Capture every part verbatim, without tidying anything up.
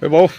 Hey, bro.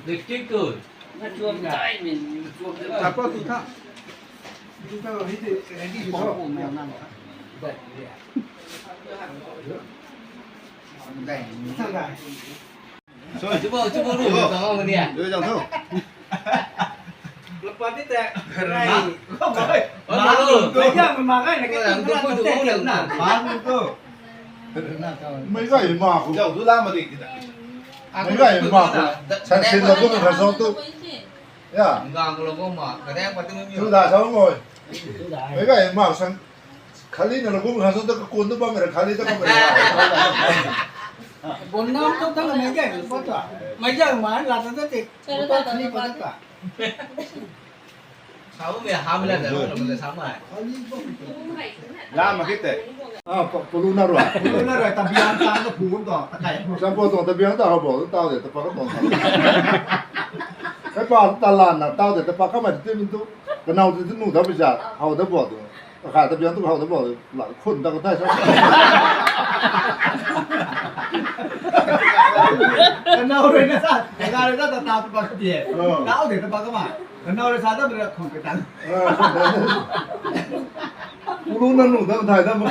Lipstick tu. Chubo, chubo ru, tang ang ni. Dui jang thu. Lepat ti te. Rai. Oi, ma lu. Rai jang ma gai na ke. Oi, ang tu tu na. Ma lu tu. Mei gai ma ku. Jao du la ma di kita. Mei gai ma ku. Sa sin la bu ka so tu. Ya. Ngang lo ko ma. Ka dang pa tu mi. Tu da sa ngoi. Mei gai ma sang. Khali na lo bu ka so tu ka kun tu ba mei khali ta ka mei. Bon nam tu ta mei gai pa ta. Mei gai ma la ta ta ti. Khali pa ta. Sau mei ham la ta lo mei sa mai. Lam ma kit te. Ah, pa, palu na rui. Palu na rui, tabiang tang ka phu to, ta kai. Sa po to, tabiang ta hou bo, tau de, ta pa ka to. Kai pa ta lan na, tau de, ta pa ka mai tu min tu. Ka nau tu nu ta bi ja, hou da bo tu. Ka kai tabiang tu hou da bo tu. La, khun ta ka tai sa. Ka nau rui na sa, ka kai rui na ta ta pa ka ti. Oh. Tau de, ta pa ka mai. Ka nau rui sa ta rui khun ka tang. Ulu na nu dam thai dam.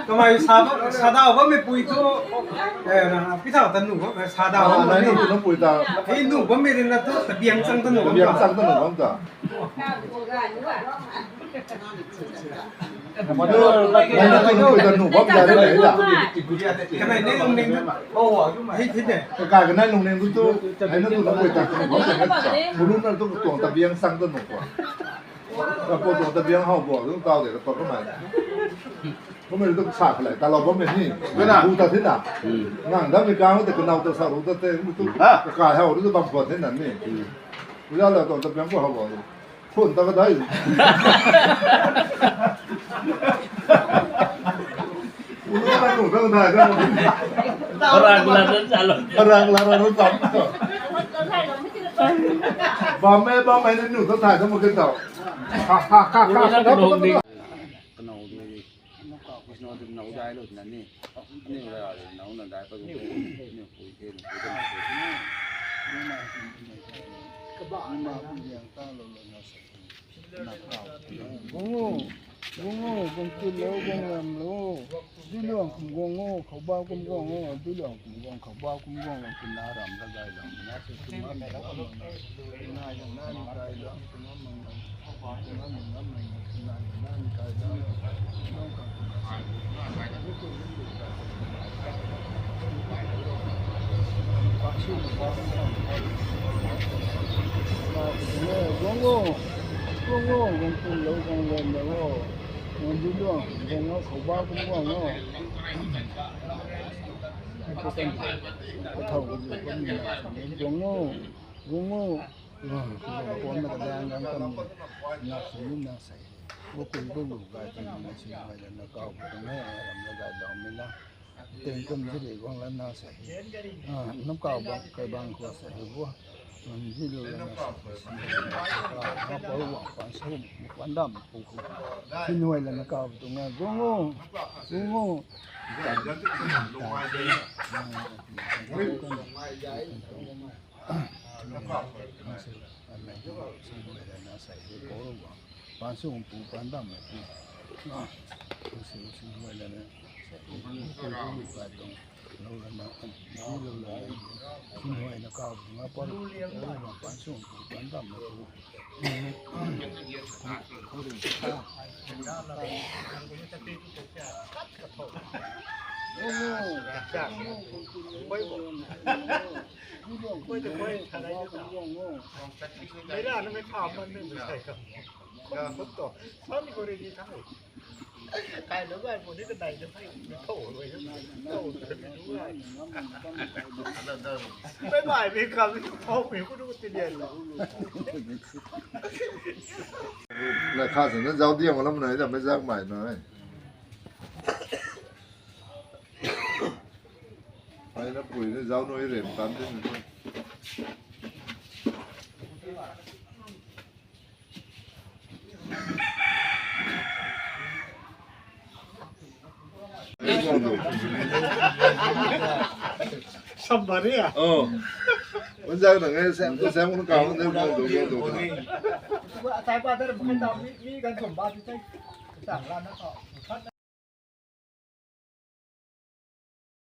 Kamei sa, sa dau bammei pui tu, eh, na, pi thau ta nu bam, sa dau bam, na nu na pui ta. Hei nu bammei rin na tu, tabiang chang ta nu bam ta. Tabiang chang ta nu bam ta. Nai na tu na pui ta nu bam ja de la. Kanei nei lungning tu. Hei, hei de. Ka kai kanei lungning tu tu. Nai na tu na pui ta nu bam ta. Ulu na tu tuang tabiang chang ta nu bam. Ka po tuang tabiang hou bo, lung tau de, ka pa kamei. Kamei tu sa khalei, ta lou bammei ni. Gu ta thi na. Ngang dam ni kang te, ka nau ta sa ru ta te, tu. Ha? Ka kai hou, tu bam ko the na ni. Gu la la tuang tabiang ko hou bo. Khun ta ka dai. Ulu na nu ta ka dai, ta. Arang la na sa lo. Arang la na sa lo. Bam e, bam e, nu ta thai ta mo ke tau. Ha, ha, ha, ha. Ulu na nu ni. Ka nau di, ka nau di nau dai lo na ni. Ni ra nau na dai pa ni. Ni pui ke, ni pui ke. Ni ma ni yang ta lo lo na sa. Gung o, gung o, gung tu lo, gung lam lo. Dui luang kum gung o, khou bau kum gung o, dui luang kum gung, khou bau kum gung o, kum na ram la dai lo. Na su kum na mi lo. Na yang na ni dai lo. Guang o, guang o, guang pun lou, guang lou, guang o. Guang di luang, guang o, khou ba kum guang o. Kathau ka lu kum ni na sa ni, guang o, guang o. Guang, guang pun na ka dang dang kam ni. Na sa ni na sa. Guang pun guang lu ga ti ni na si, guay la na kau bu tuang e, ram la ga dau mi na. Teng kum zili guang la na sa hi. Ah, nam kau bang, kai bang khou sa hi bo. Nam zili la na sa hi. Ah, pa wang pan sum, pan dam pu khu. Sin huay la na kau bu tuang e. Guang o, guang o. Lai kha sina zauc diam lam nai da, mei zak mai nai. Ai na pui na zauc nui rem tan din. Sambari a? Oh. Wan zak na ngai sem tu sem kun kau nde guang do, guang do. Atai pa dar makai ta mi, mi gan thum ba ti tai. Tang la na ka.